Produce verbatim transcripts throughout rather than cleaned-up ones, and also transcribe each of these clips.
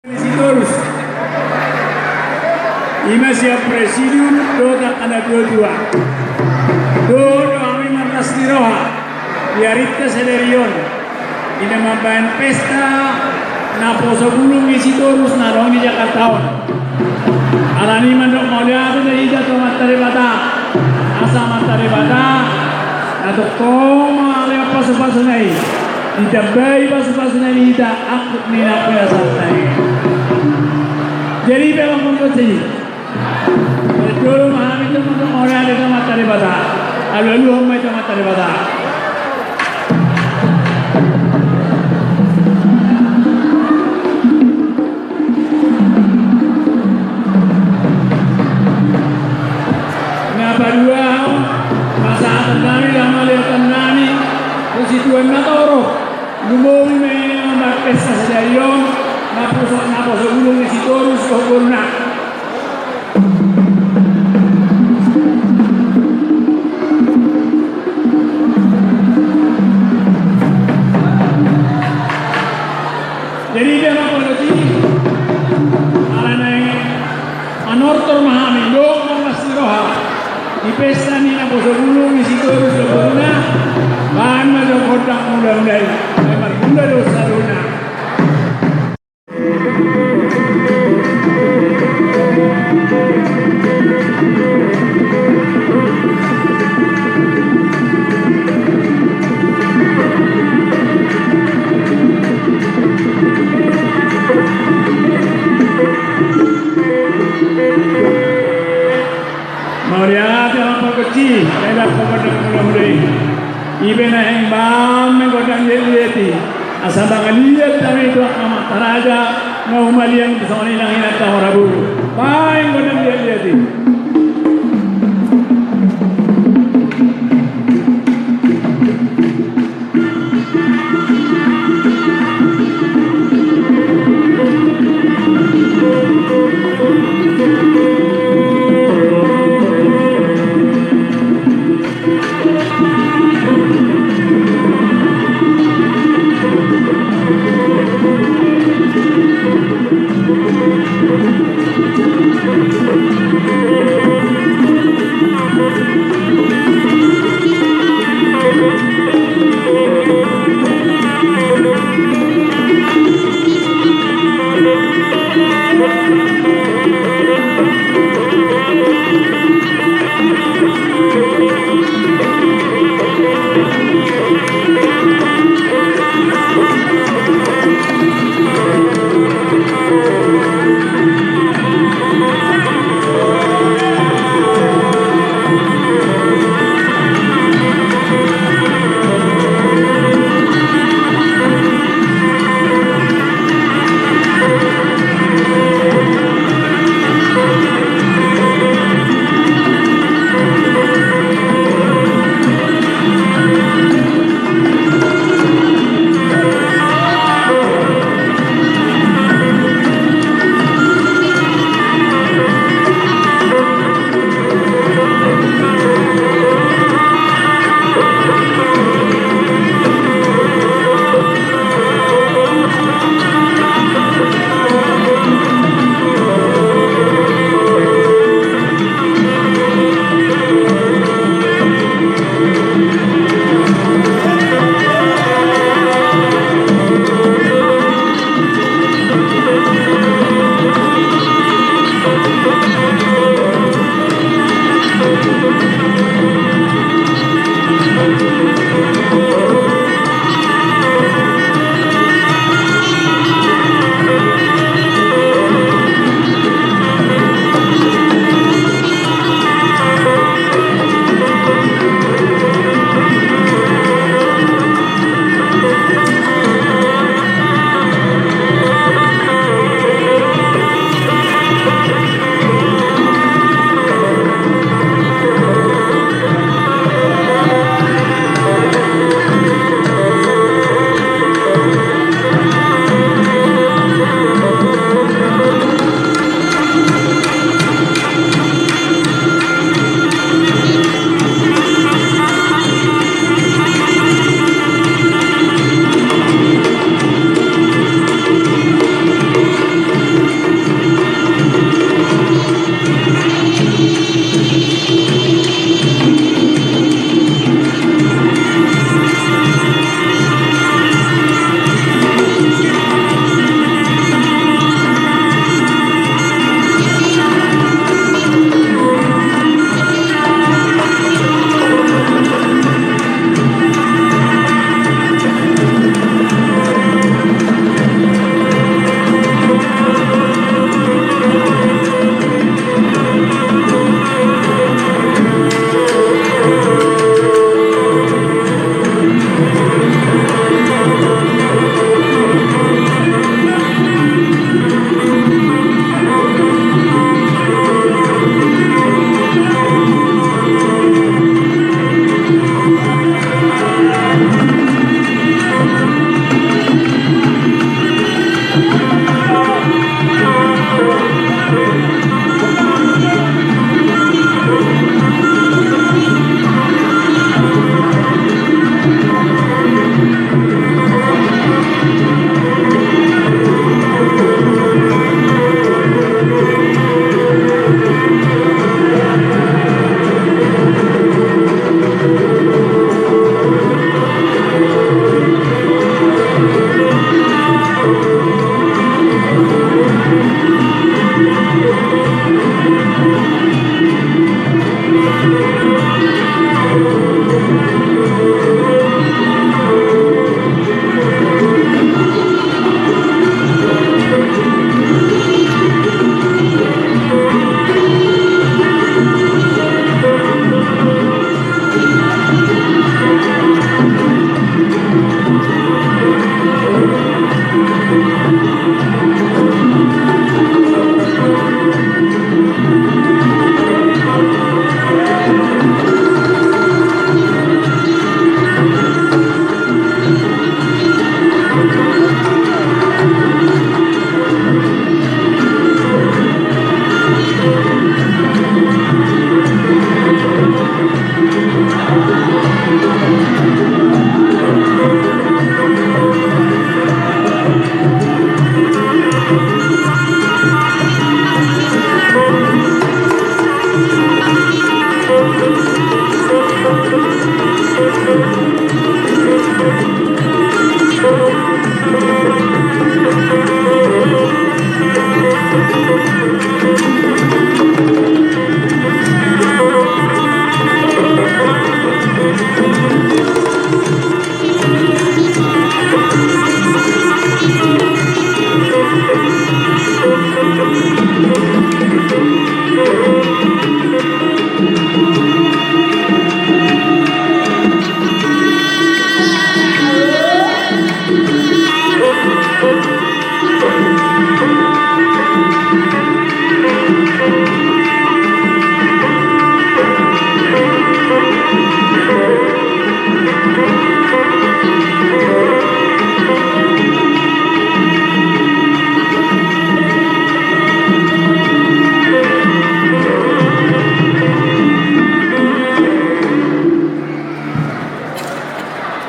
Sitorus. Ima sian presidium dohot angka na tua-tua. Dohot do hami marlas ni roha di arinta sadari on, di na mambahen pesta naposo bulung ni Sitorus na adong di Jakarta on. Alani i mandok mauliate do hita tu Amanta Debata, asa Amanta Debata na tongtong mangalehon pasu-pasuna i, ditambai pasu-pasuna i di hita angkup ni na pinasahatna i. Jadi i pe amang pangkotsi, jolo ma hami tu mandok mauliate tu Amanta Debata. Alu-aluhon ma i tu Amanta Debata. Na paduahon, pasahatonnami, lamaliatonnami tu situan na torop. Lumobi ma i na mambahen pesta sadari on, naposo, naposo bulung ni Sitorus dohot boruna. Jadi i pe amang pangkotsi, ala naeng manortor ma hami, dohot marlas ni roha di pesta ni naposo bulung ni Sitorus dohot boruna. Bahen ma jo gondang mula-mula i, ai marmula do saluhutna. Mauliate amang pangkotsi, na didok gondang mula-mula i. I pe na naeng bahen ma gondang liat-liat i, asa mangaliat hami tu angka amanta raja na humaliang tu songon i nang inanta mora boru. Bahen gondang liat-liat i.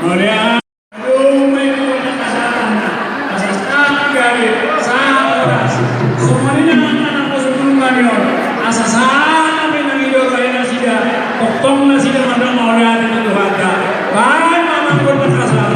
Mauliate. Adong ma i tu na kasahatna, asa sahat gari, sahat horas. Songon i nang angka na pasupulungan i on, asa sahat ma i nang didok nasida, tongtong nasida mandok mauliate tu Tuhanta. Baen ma amang on na kasahat.